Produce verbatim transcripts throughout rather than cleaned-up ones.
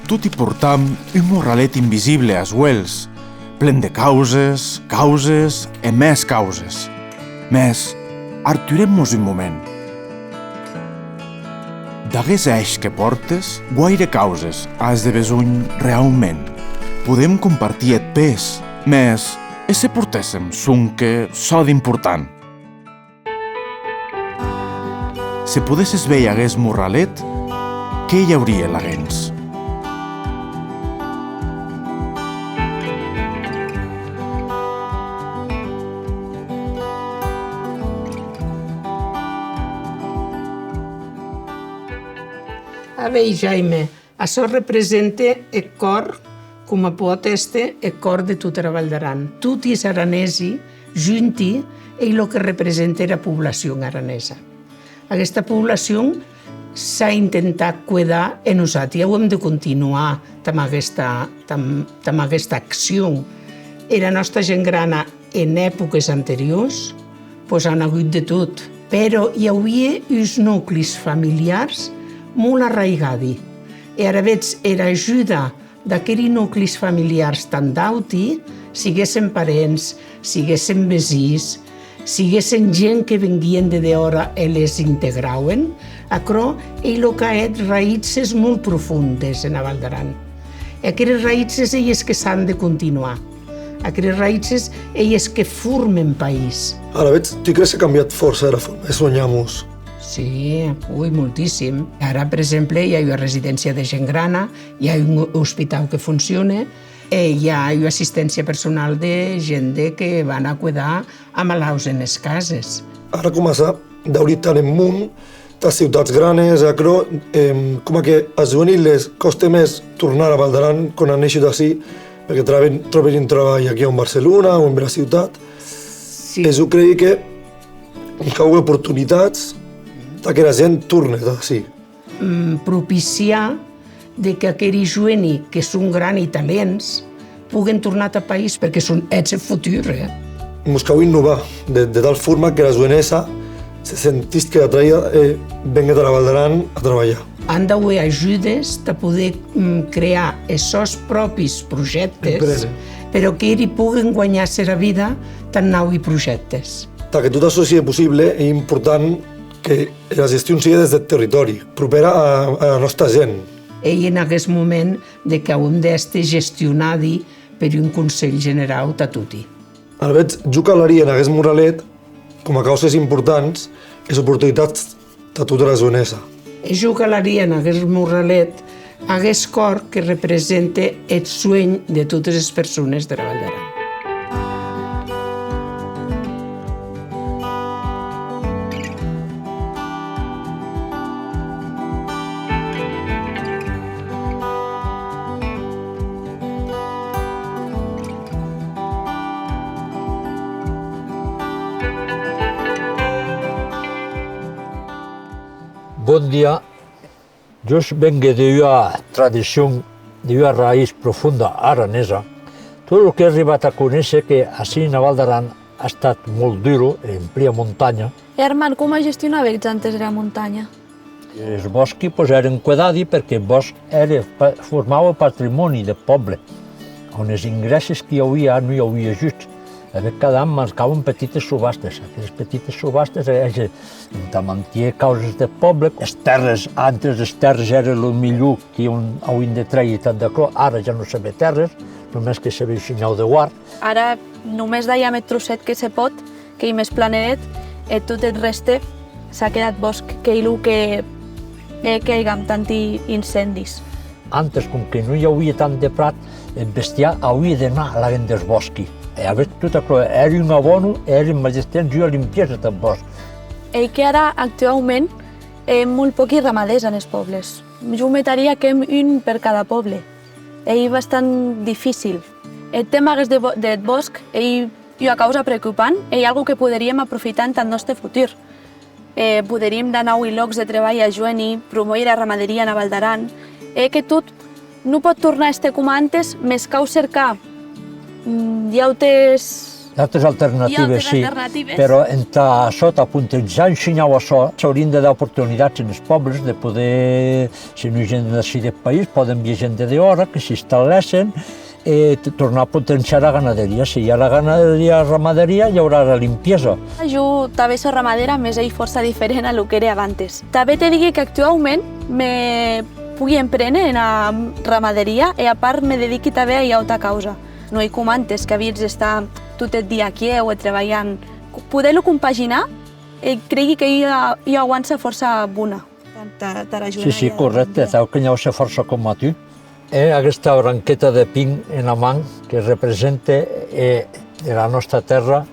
Toti portam un morralet invisible as uelhs, plen de causes, causes e mès causes. Mès, arturem-mos un moment. D'aguest hèish que pòrtes, guaire causes as de besonh reaument? Podem compartir eth pes, mès, e se portèssem sonque çò d'important? Se podesses veir aguest morralet, qué i aurie laguens? A veir, Jaime, açò represente eth còr, coma pòt èster eth còr de tota era Val d'Aran. Toti es aranesi, junti, ei lo que represente era poblacion aranesa. Aguesta poblacion s'a intentat cuedar e nosati auem de continuar damb aguesta, damb, damb aguesta accion. Era nòsta gent grana en epòques anteriors, pues, an agut de tot, però i auie uns nuclis familiars molt arraigadi, e alavetz era ajuda d'aqueri nuclis familiars damb d'auti, siguessen parents, siguessen vesins, siguessen gent que venguien de dehòra e les integrauen, aquerò ei lo qu'a hèt raïtzes molt profundes ena Val d'Aran. E aqueres raïtzes ei es que s'an de continuar. Aqueres raïtzes ei es que formen país. Alavetz, tu crees qu'a cambiat fòrça era forma de suenhar-mos? Sí, ui, moltíssim. Ara, per exemple, i a ua residéncia de gent grana, i a un ospitau que foncione, e i a ua assisténcia personal de gent de que van a cuedar a malauts enes cases. Ara comença d'aurir tant en mon, tàs ciutats granes, aquerò, em, coma que as joeni les còste mès tornar a Val d'Aran quan an neishut ací, perque traben, tròben un trabalh aquí en Barcelona o en bèra ciutat. Sí. E jo crei que cau oportunitats tà qu'era gent torne ací. Mm, propiciar de qu'aqueri joeni que son grani talents poguen tornar tà país, perque son eths eth futur, eh? Mos cau innovar de, de tal forma qu'era joenessa se sentisque atraïda e vengue tara Val d'Aran a trabalhar. An d'auer ajudes tà poder, mm, crear es sòns pròpis projèctes, empresa, però qu'eri poguen guanhar-se era vida damb naui projèctes. Tà que tot açò sigue possible, ei important que era gestion sigue des deth territòri, propèra a, ara nòsta gent. Ei en aguest moment de qu'auem d'èster gestionadi per un Conselh Generau tà toti. Alavetz, jo calaria en aguest morralet, coma causes importants, es oportunitats tà tota era joenessa. E jo calaria en aguest morralet aguest còr que represente eth suenh de totes es persones dera Val d'Aran. Bon dia. Jo vengue de ua tradicion, de ua raïtz profonda aranesa. Tot lo qu'è arribat a conéisher que ací ena Val d'Aran a estat molt duro, en plia montanha. E Armand, coma gestionàvetz antes era montanha? Es bòsqui, pues, èren cuedadi, perque eth bòsc ère pa-, formaue patrimòni deth pòble. On es ingrèsses qui auie, non i auie ajuts. E ben, cada an marcauen petites subastes. Aqueres petites subastes, eh, entà mantier causes deth pòble. Es tèrres, antes es tèrres èren lo milhor qui on auien de trèir tant d'aquò. Ara ja non se ve tèrres, només que se ve un shinhau de guard. Ara només dalham eth trocet que se pòt, qu'ei mès planeret, e tot eth rèste s'a quedat bòsc, qu'ei lo que hè que aigam tanti incendis. Antes, com que non i auie tant de prat, eth bestiar auie d'anar laguens des bòsqui. E aguest tot aquò èra un abòno e èra en mateish temps ua limpiesa tath bòsc. Ei que ara, actuaument, èm molt poqui ramadèrs enes pòbles. Jo metaria qu'èm un per cada pòble. Ei bastant dificil. Eth tèma aguest de bo-, deth bòsc ei ua causa preocupant, ei algo que poderíem aprofitar entath nòste futur. E poderíem dar naui lòcs de trebalh a joeni, promòir era ramaderia ena Val d'Aran, e que tot non pòt tornar a èster coma antes, mès cau cercar, mm, d'autes D'autres alternatives, sí, alternatives, però entà açò, tà pontejar un shinhau açò, s'aurien de dar oportunitats enes pòbles de poder, se non i a gent d'ací deth país, pòden vier gent de dehòra, que s'instal·lèssen, e t-, tornar a potenciar era ganaderia. Se i a era ganaderia, era ramaderia, i aurà era limpiesa. Jo tanben sò ramadera, mès ei fòrça diferent a lo qu'ère abantes. Tanben te digui qu'actuaument me pogui empréner ena ramaderia e, a part, me dediqui tanben a ua auta causa. Non ei coma antes, qu'avies d'estar tot eth dia aquiu e trebalhant. Poder-lo compaginar, e creigui qu'ei ua, ua auança fòrça bona. Tà, tara joena. Sí, sí, corrècte, atau que n'i a òc fòrça coma tu. E aguesta branqueta de pin ena man que represente, eh, era nòsta tèrra,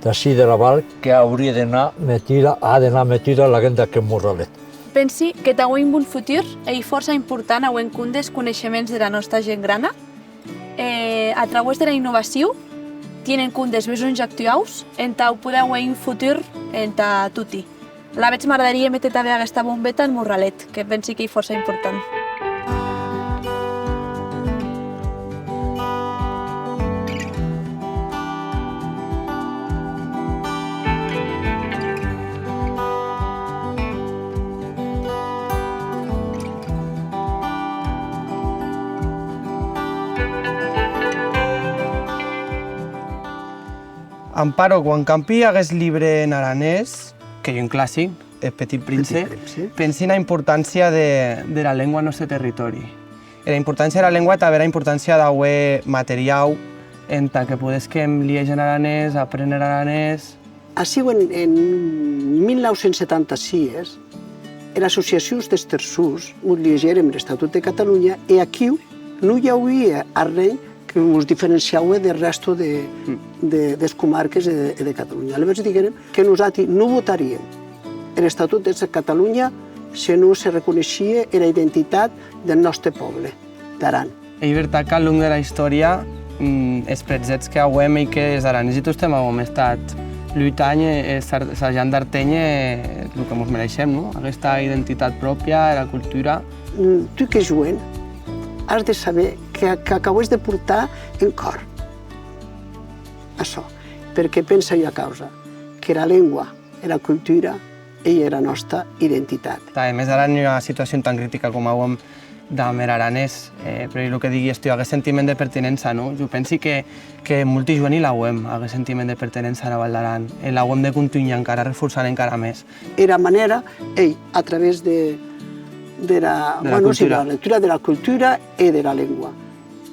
d'ací dera Val, que aurie d'anar metuda, a d'anar metuda laguens d'aqueth morralet. Pensi que tà auer un bon futur ei fòrça important auer en compde es coneishements dera nòsta gent grana, e, a trauès dera innovacion, tier en compde es besonhs actuaus entau poder auer un futur entà toti. Alavetz m'agradarie méter tanben aguesta bombeta en morralet, que pensi qu'ei fòrça important. Amparo, quan campi aguest libre en aranés, qu'ei un classic, Eth Petit Prince, Petit Prince, pensi ena importància de, dera lengua en nòste territòri. Era importància dera lengua e tanben era importància d'auer materiau entà que podesquem liéger en aranés, apréner aranés. Aciu en, en mil nau cents setanta sies, era Associacion des Terçons, mos liegèrem er Estatut de Catalonha e aquiu non i auie arren que mos diferenciaue deth rèsto de, de, des comarques e de, e de Catalonha. Alavetz diguérem que nosati non votaríem er Estatut de Catalonha se non se reconeishie era identitat deth nòste pòble d'Aran. Ei vertat qu'ath long dera istòria, mm, es prètzhèts que auem ei que es aranesi tostemp auem estat lutant e, e sar-, sajant d'arténher lo que mos mereishem, non? Aguesta identitat pròpia, era cultura. Mm, tu qu'ès joen, as de saber que, que, qu'aues de portar en còr açò, perque pensa ua causa, qu'era lengua, era cultura, ei era nòsta identitat. Tà, e mès ara en ua situacion tan critica coma auem damb er aranés, eh, però ei lo que didies tu, aguest sentiment de pertenença, non? Jo pensi que, que molti joeni l'auem, aguest sentiment de pertenença ara Val d'Aran, e l'auem de contunhar encara, reforçar encara mès. Era manèra ei a través de, dera, de la, bueno, sí, cultura, dera lectura, dera cultura e dera lengua.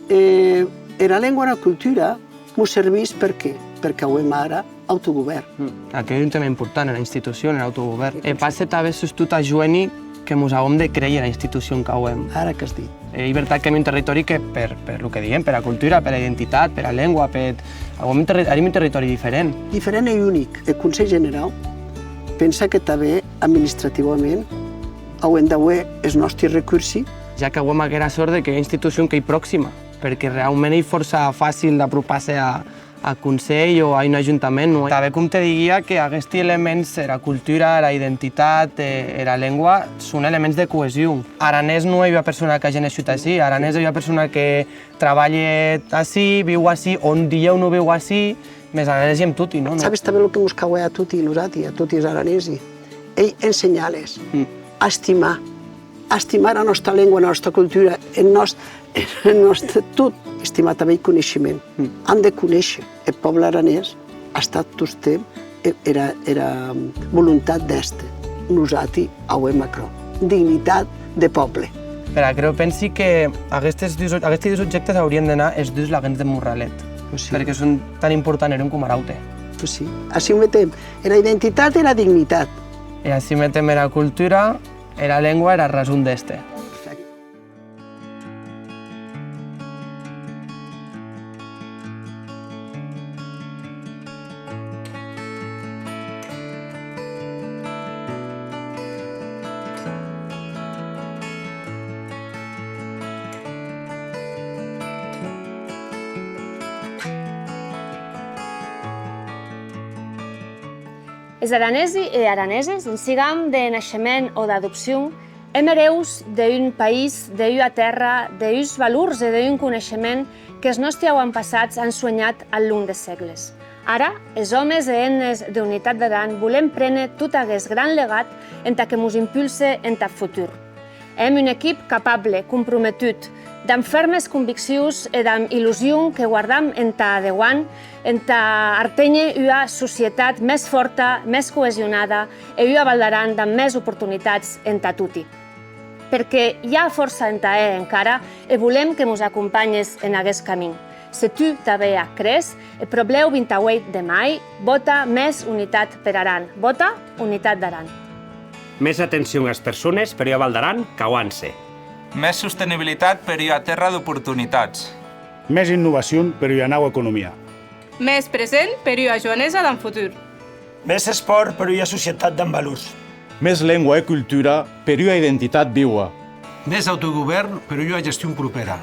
E era lengua e era cultura mos servís per qué? Perque auem ara autogovèrn. Mm. Aqueth ei un tèma important, era institucion, er autogovèrn. E passe tanben sustot as joeni que mos auem de creir era institucion qu'auem. Ara qu'as dit. Ei vertat qu'èm un territòri que, per, per lo que diem, pera cultura, pera identitat, pera lengua, per, auem un terri-, èm un territòri diferent. Diferent e unic. Eth Conselh Generau pensa que tanben administrativament auem d'auer es nòsti recursi. Ja qu'auem aquera sòrt de qu'ei ua institucion qu'ei proxima, perque reaument ei fòrça facil d'apropar-se a, ath Conselh o a un ajuntament, non? Tanben, com te didia, que aguesti elements, era cultura, era identitat, eh, era lengua, son elements de coesion. Aranés non ei ua persona qu'a gessut ací, aranés ei ua persona que trabalhe ací, viu ací, o dilhèu non viu ací, mès aranesi èm toti, non? Sabes tanben lo que mos cau a toti nosati, a toti es aranesi? Ei ensenhar-les a estimar, a estimar era nòsta lengua, era nòsta cultura, eth nòst-, eth nòste tot, estimar tanben eth coneishement. Mm. An de conéisher, eth pòble aranés a estat tostemp e-, era, era volontat d'èster. Nosati auem aquerò, dignitat de pòble. Per aquerò pensi que aguestes dus, aguesti dus objèctes aurien d'anar es dus laguens deth morralet, pues sí, perque son tan important er un coma er aute. Pues sí. Aciu metem era identitat e era dignitat. E ací metem era cultura, era lengua, era rason d'èster. Perfècte. Es aranesi e araneses, en sigam de naishement o d'adopcion, èm ereus de un país, de ua tèrra, de uns valors e de un coneishement qu'es nòsti auantpassats an suenhat ath long des sègles. Ara, es òmes e hemnes d'Unitat d'Aran volem préner tot aguest gran legat entà que mos impulse entath futur. Èm un equip capable, comprometut, damb fèrmes conviccions e damb illusion que guardam entà deuant, entà arténher ua societat mès fòrta, mès coesionada e ua Val d'Aran damb mès oportunitats entà toti. Perque i a fòrça entà hèr encara e volem que mos acompanhes en aguest camin. Se tu tanben ac crees, eth pròplèu vint-e-ueit de mai, vòta Mès Unitat per Aran, vòta Unitat d'Aran. Mès atencion as persones per ua Val d'Aran qu'auance. Mès sostenibilitat per ua tèrra d'oportunitats. Mès innovacion per ua naua economia. Mès present per ua joenessa damb futur. Mès espòrt per ua societat damb valors. Mès lengua e cultura per ua identitat viua. Mès autogovèrn per ua gestion propèra.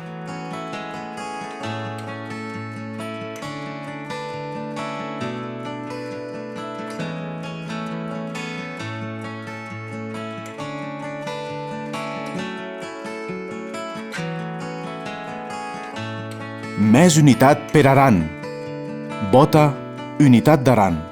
Mès Unitat per Aran. Vòta Unitat d'Aran.